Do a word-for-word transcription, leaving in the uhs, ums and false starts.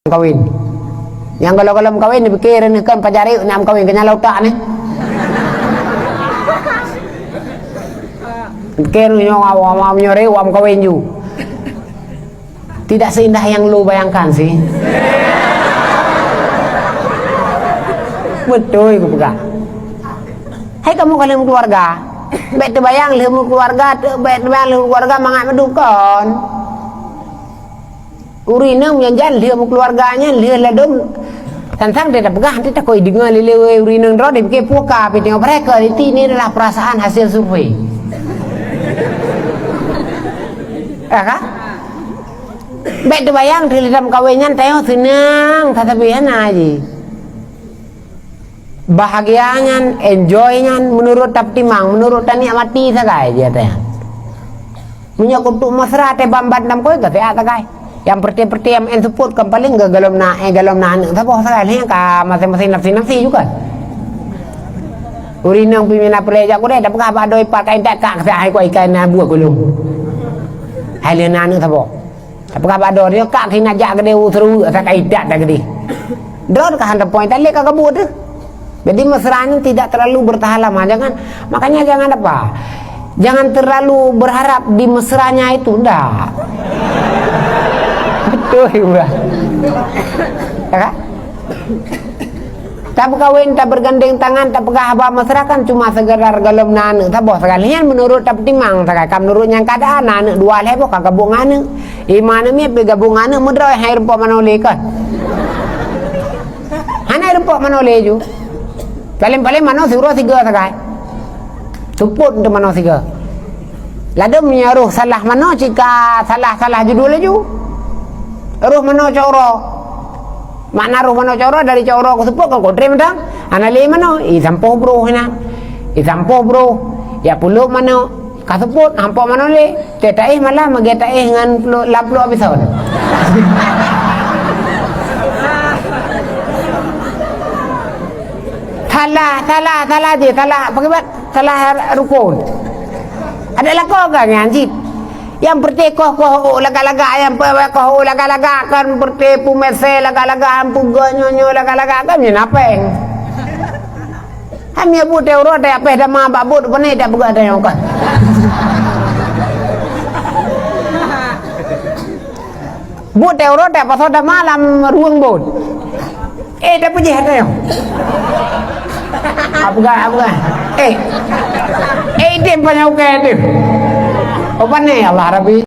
Kawin. Nyang gohlom-gohlom kawin dipike nyoe kan pajarek nyang kawin keu nyang lam utak nyoe. Dipike nyoe awam-awam nyoe ré awam kawin ju. Tidak seindah yang lu bayangkan sih. Beutôi kupeugah. Hai kamoe ka lheueh meukeuluwarga. Bèk teubayang lheueh meukeuluwarga, bèk teubayang lheueh meukeuluwarga mangat meudukon. Ureueng inong nyang jan lheueh meukeuluwarga nyan lheueh ladôm. Sang-sang dia tapeugah, nanti takoi deungoe lé-lé ureueng inong droe dipike puka pih teungoh barèka, itu ini adalah perasaan hasil survei. Ya kan? Bèk teubayang lheueh lam kawin nyan tanyoe seunang, tatapi hana ji. Bahagia nyan, enjoy nyan, meunurot tapeutimang, meunurot tanikmati sagai jih teuh. Meunyoe keutuk mesra teuh ban-ban lam koi, ka siat sagai. Nyang peureute-peureute nyang meu'en seupôt kan paleng gohlom na, eh, gohlom na aneuk saboh sagai. Lheueh ka maséng-maséng nafsi-nafsi juga. Ureueng inong pih mina peureulèe jak keudè, tapeugah bak droe ipat kain tak kak, keu siat hai kuat ikan na buet gulong. Hai lheueh na aneuk saboh. Tapeugah bak droe, "Nyoe kak keuh na jak keudè u seureuweuk, asai ka idat that keudeh." Droe ka hana poin, talèk ka gabuk teuh. Jadi, mesra nyan tidak terlalu bertahan lama. Jangan, makanya jangan apa? Jangan terlalu berharap di mesranya itu, ndak. Beutôi, Bang. Ya kan? Tameukawen, tabeurgandeng tangan, tapeugah haba mesra kan cuma sekedar gohlom na aneuk saboh sagai. Nyan meunurot tapeutimang sagai, ka meunurot nyang keadaan, na aneuk dua lhèe boh ka gabong ngon aneuk. Ima aneuk miet pih gabong ngon aneuk meudroe, hai rumpok manoe lé kan. Hana rumpok manoe lé ju. Paleng-paleng manoe siuroe sigoe sagai. Seupôt untuk manoe sigoe. Ladôm meunyoe roh salah manoe cit ka salah-salah judul laju. Roh manoe cok uroe. Makna roh manoe cok uroe, dari cok uroe keu seupôt ka kotrém dang. Hana lé manoe, i sampôh broh inan. I sampôh broh, ya pulôk manoe. Ka seupôt, sampôh manoe lé. Teu taéh malah meugét taéh ngon pulôk, lam pulôk abison. Salah, salah, salah jih, salah. Pakriban? Salah rukon. Adak lakoe kan nyan cit. Nyang peureute koh-koh ôk lagak-lagak, nyang pe-, koh ôk lagak-lagak kan peureute pumèsé lagak-lagak, nyang peugah nyoe-nyoe lagak-lagak kan nyan apeng. Hana buet teuh uroe teuh apeh dama bak buet pane dak peugah teuh nyoe kan. Buet teuh uroe teuh pasoe dama lam rueng buet. Eh, dak peujeuet teuh nyoe. Apeugah, apeugah. Eh. Eh, idem panyang ukai teuh. Oh, pane Allah Rabbi.